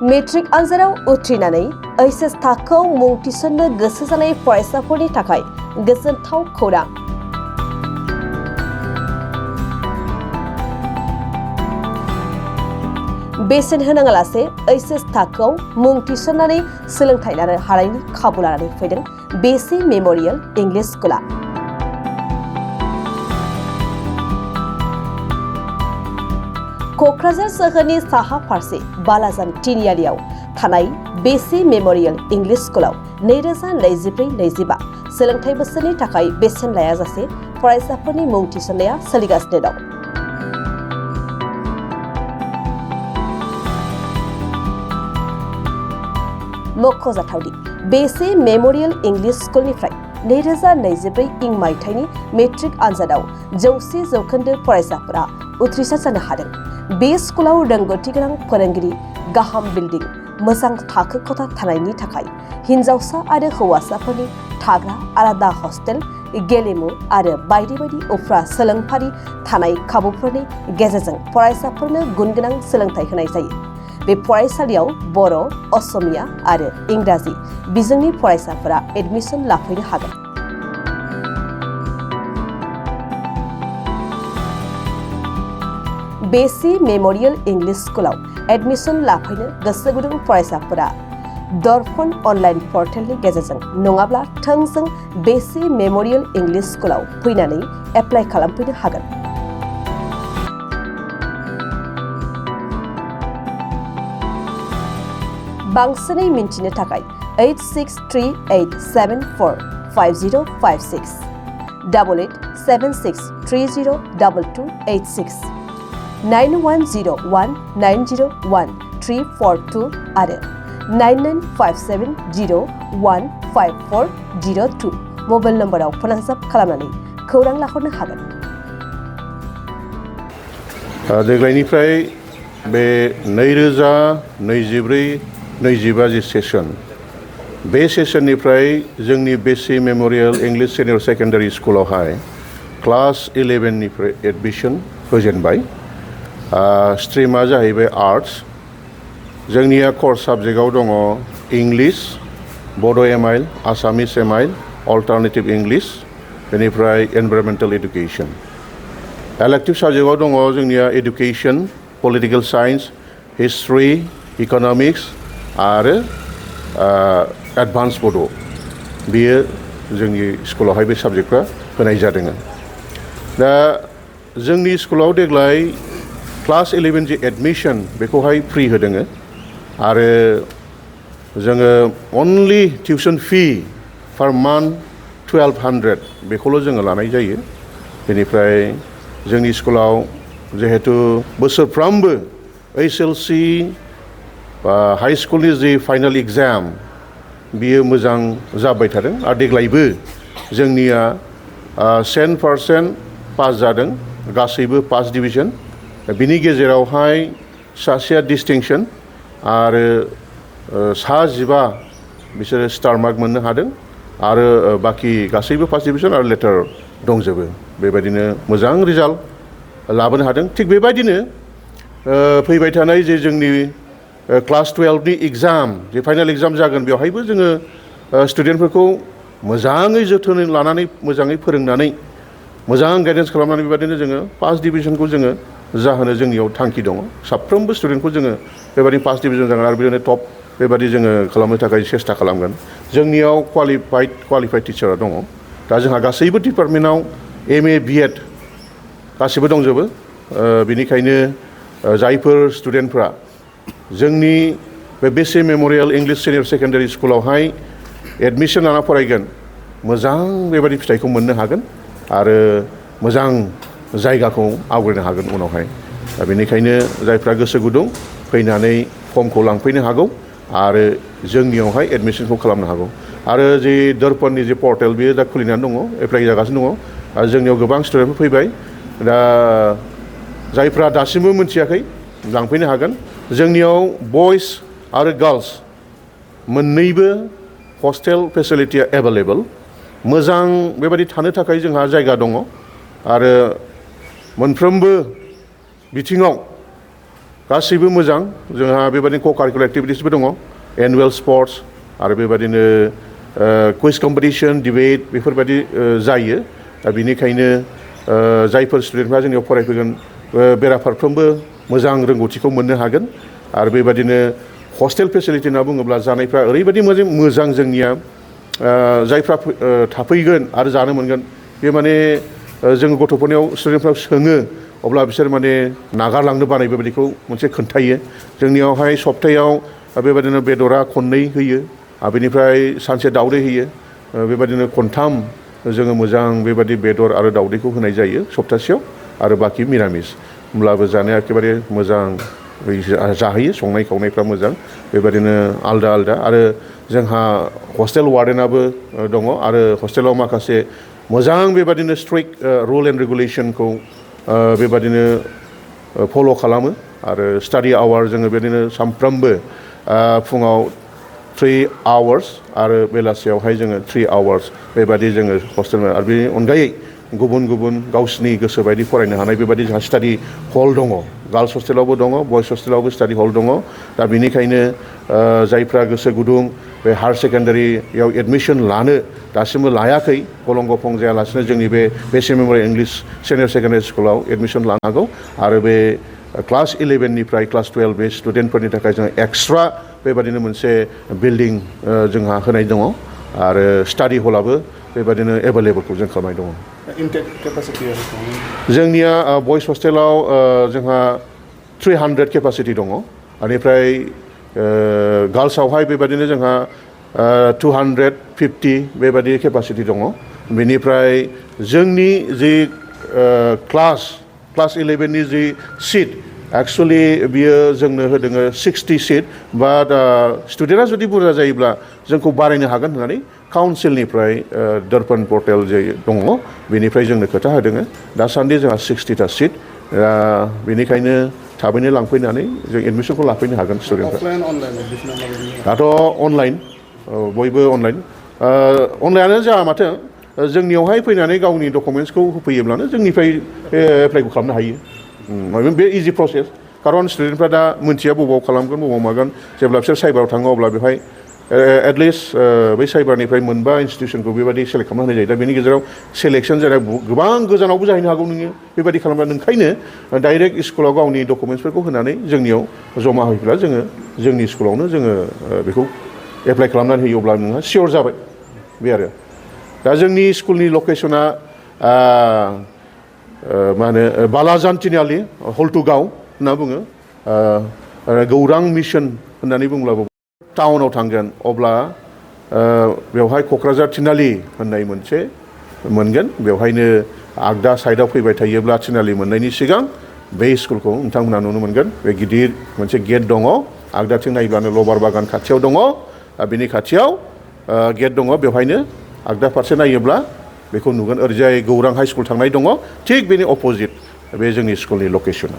Matric आनजादाव उथ्रिनानै HS थाखोआव मुं थिसननो गोसो जानाय फरायसाफोरनि थाखाय गोजोनथाव खौरां। बेसेन होनाङालासे एचएस थाखोआव मुं थिसननानै सोलोंथाइ लानो हानायनि खाबु लानानै फैदों बेसे मेमोरियल इंलिश स्कुला। क'क्राझार सोहोरनि साहा फारसे बालाजान तिनिआलियाव थानाय बेसे मेमोरियल इंलिश स्कुलाव 2024-25 सोलोंथाइ बोसोरनि थाखाय बेसेन लायाजासे फरायसाफोरनि मुं थिसननाया सोलिगासिनो दं। मख'जाथावदि बेसे मेमोरियल इंलिश स्कुलनिफ्राय 2024 इं मायथाइनि मेट्रिक आनजादाव 100% फरायसाफोरा उथ्रिसार जानो हादों। बे स्कुलाव रोंगौथि गोनां फोरोंगिरि, गाहाम बिल्डिं, मोजां थाखो खथा थानायनि थाखाय हिन्जावसा आरो हौवासाफोरनि थाग्रा आलादा हस्टेल, गेलेमु आरो बायदि बायदि उफ्रा सोलोंफारि थानाय खाबुफोरनि गेजेरजों फरायसाफोरनो गुनगोनां सोलोंथाइ होनाय जायो। बे फरायसालियाव बर', असमिया आरो इंराजि बिजोंनि फरायसाफोरा एडमिशन लाफैनो हागोन। बेसे मेमोरियल इंलिश स्कुलाव एडमिशन लाफैनो गोसो गुदुं फरायसाफोरा दर्पण अनलाइन पर्टेलनि गेजेरजों नङाब्ला थोंजों बेसे मेमोरियल इंलिश स्कुलाव फैनानै एप्लाइ खालामफैनो हागोन। बांसिनै मिन्थिनो थाखाय 8638745056 8876302286 9101901342 आरो 9957015402 मबाइल नम्बराव फोनांजाब खालामनानै खौरां लाहरनो हागोन। देग्लायनिफ्राय बे 2024-25 जि सेसन, बे सेसननिफ्राय जोंनि बेसे मेमोरियल इंलिश सिनियर सेकेन्डारि स्कुलावहाय क्लास 11 निफ्राय एडमिशन होजेनबाय। स्ट्रिमा जाहैबाय आर्ट्स। जोंनिया कर्स साबजेक्टआव दङ इंलिश, बड' एमआइल, आसामिस एमआइल, अल्टारनेटिभ इंलिश, बेनिफ्राय एनभाइरनमेन्टेल एडुकेसन। इलेक्टिभ साबजेक्टआव दङ जोंनिया education, political science, history, economics आरो एडभान्स बड'। बेयो जोंनि स्कुलावहाय बे साबजेक्टफ्रा होनाय जादों। दा जोंनि स्कुलाव देग्लाय क्लास 11 जि एडमिशन बेखौहाय फ्रि होदों आरो जोङो अनलि टिउसन फी पार मान्थ 1200 बेखौल' जोङो लानाय जायो। बेनिफ्राय जोंनि स्कुलाव जिहेतु बोसोरफ्रामबो HLC बा हाई स्कुलनि जि फाइनाल एग्जाम बियो मोजां जाबाय थादों आरो देग्लायबो जोंनिया 100% पास जादों, गासैबो पास डिभिजन। बिनि गेजेरावहाय सासेया डिस्टिंक्शन आरो 15 बिसोरो स्टार मार्क मोननो हादों आरो बाखि गासैबो फार्स्ट डिभिजन आरो लेटार दंजोबो। बेबायदिनो मोजां रिजाल्ट लाबोनो हादों। थिग बेबायदिनो फैबाय थानाय जे जोंनि क्लास 12 नि एग्जाम, जे फाइनाल एग्जाम जागोन, बेवहायबो जोङो स्टुडेन्टफोरखौ मोजाङै जोथोन लानानै, मोजाङै फोरोंनानै, मोजां गाइडेन्स खालामनानै बेबायदिनो जोङो फार्स्ट डिभिजनखौ जोङो जाहोनो जोंनियाव थांखि दङ। साफ्रोमबो स्टुडेन्टखौ जोङो बेबायदि फार्स्ट डिभिजन जागोन आरो बेबायदिनो टप बेबायदि जोङो खालामनो थाखाय सेस्था खालामगोन। जोंनियाव क्वालिफाइड टिचारा दङ। दा जोंहा गासैबो डिपार्टमेन्टआव MA BEd गासैबो दंजोबो। बेनिखायनो जायफोर स्टुडेन्टफ्रा जोंनि बे बेसे मेमोरियल इंलिश सिनियर सेकेन्डारि स्कुलावहाय एडमिशन लाना फरायगोन, मोजां बेबायदि फिथाइखौ मोननो हागोन आरो मोजां जायगाखौ आवग्रिनो हागोन उनावहाय। दा बेनिखायनो जायफ्रा गोसो गुदुं फैनानै फर्मखौ लांफैनो हागौ आरो जोंनियावहाय एडमिशनखौ खालामनो हागौ। आरो जि दर्पणनि जि पर्टेल बेयो दा खुलिनानै दङ, एप्लाइ जागासिनो दङ आरो जोंनियाव गोबां स्टुडेन्टफोर फैबाय। दा जायफ्रा दासिमबो मिथियाखै लांफैनो हागोन। जोंनियाव बयस आरो गार्लस मोननैबो हस्टेल फेसिलिटिया एभेलेबल। मोजां बेबायदि थानो थाखाय जोंहा जायगा दङ आरो मोनफ्रोमबो बिथिङाव गासैबो मोजां जोंहा बेबादिनो क' कारिकुलार एक्टिभिटिसबो दङ एनुवेल स्पर्ट्स आरो बेबादिनो कुइज कम्पिटिशन डिबेट बेफोरबायदि जायो दा बेनिखायनो जायफोर स्टुडेन्टफ्रा जोंनियाव फरायफैगोन बेराफारफ्रोमबो मोजां रोंगौथिखौ मोननो हागोन आरो बेबादिनो हस्टेल फेसिलिटि होनना बुङोब्ला जानायफ्रा ओरैबायदि मोजां जोंनिया जायफ्रा थाफैगोन आरो जानो मोनगोन बे माने जोङो गथ'फोरनियाव स्टुडेन्टफ्राव सोङो अब्ला बिसोर माने नागारलांनो बानाय बेबायदिखौ मोनसे खोन्थायो जोंनियावहाय सप्तायाव बेबादिनो बेदरा खननै होयो आरो बेनिफ्राय सानसे दावदै होयो बेबादिनो खनथाम जोङो मोजां बेबादि बेदर आरो दावदैखौ होनाय जायो सप्तासेयाव आरो बाखि मिरामिस होमब्लाबो जानाया एखेबारे मोजां जाहोयो संनाय खावनायफ्रा मोजां बेबादिनो आलदा आरो जोंहा हस्टेल वार्डेनाबो दङ आरो हस्टेलाव माखासे मोजां बेबादिनो स्ट्रिक्ट रुल एन्ड रेगुलेसनखौ बेबादिनो फल' खालामो आरो स्टाडि आवार जोङो बेबादिनो सानफ्रोमबो फुङाव 3 आवार्स आरो बेलासियावहाय जोङो 3 आवार्स बेबादि जोङो हस्टेल आरो बेनि अनगायै गुबुन गावसिनि गोसो बायदि फरायनो हानाय बेबादि जोंहा स्टाडि हल दङ गार्लस हस्टेलावबो दङ बयस हस्टेलावबो स्टाडि हल दङ दा बेनिखायनो जायफ्रा गोसो गुदुं बे हायार सेकेन्डारियाव एडमिसन लानो दासिमबो लायाखै गलं गफं जायालासिनो जोंनि बे बेसे मेम'रियेल इंलिश सिनियर सेकेन्डारि स्कुलाव एडमिसन लानो हागौ आरो बे क्लास 11निफ्राय क्लास 12 बे स्टुडेन्टफोरनि थाखाय जोङो एक्सट्रा बेबादिनो मोनसे बिल्डिं जोंहा होनाय दङ आरो स्टाडि हलाबो बेबादिनो एभेलेबलखौ जों खालामनाय दङ इनटेक केपासिटि जोंनिया बयस हस्टेलाव जोंहा 300 केपासिटि दङ बेनिफ्राय गार्लसआवहाय बेबादिनो जोंहा 250 बेबादि केपासिटि दङ बेनिफ्राय जोंनि जि क्लास 11नि जि सिट एक्सुवेलि बियो जोंनो होदोङो 60 सिट बाट स्टुडेन्टआ जुदि बुरजा जायोब्ला जोंखौ बारायनो हागोन होननानै काउन्सिलनिफ्राय दर्पण पर्टेल जे दङ बेनिफ्राय जोंनो खोथा होदोङो दासान्दि जोंहा 60टा सिट बेनिखायनो थाबैनो लांफैनानै जों एडमिसनखौ लाफैनो हागोन स्टुडेन्टफ्रा दाथ' अनलाइन बयबो अनलाइनानो जा माथो जोंनियावहाय फैनानै गावनि डकुमेन्ट्सखौ होफैयोब्लानो जोंनिफ्राय एप्लाइखौ खालामनो हायो बे इजि प्रसेस खारन स्टुडेन्टफ्रा दा मोनथिया बबाव खालामगोन बबाव मागोन जेब्ला बिसोर साइबाराव थाङो अब्ला बेवहाय एटलिस्ट बै साइबारनिफ्राय मोनबा इन्सटिटिउसनखौ बेबायदि सेलेक्ट खालामना होनाय जायो दा बेनि गेजेराव सेलेक्सन जानाय गोबां गोजानावबो जाहैनो हागौ नोङो बेबायदि खालामब्ला नोंखायनो डाइरेक्ट स्कुलाव गावनि डकुमेन्ट्सफोरखौ होनानै जोंनियाव जमा होयोब्ला जोङो जोंनि स्कुलावनो जोङो बेखौ एप्लाइ खालामनानै होयो अब्ला नोंहा सियर जाबाय बे आरो दा जोंनि स्कुलनि लकेसना मा होनो बालाजान तिनालि हल्टुगाव होनना बुङो गौरां मिसन होननानै बुंब्लाबो टाउनाव थांगोन अब्ला बेवहाय क'क्राझार तिनालि होननाय मोनसे मोनगोन बेवहायनो आगदा साइडआव फैबाय थायोब्ला तिनालि मोननायनि सिगां बे स्कुलखौ नोंथांमोना नुनो मोनगोन बे गिदिर मोनसे गेट दङ आगदाथिं नायब्लानो लबार बागान खाथियाव दङ बिनि खाथियाव गेट दङ बेवहायनो आगदा फारसे नायोब्ला बेखौ नुगोन ओरैजाय गौरां हाइ स्कुल थांनाय दङ थिग बेनि अपोजिट बे जोंनि स्कुलनि लकेसना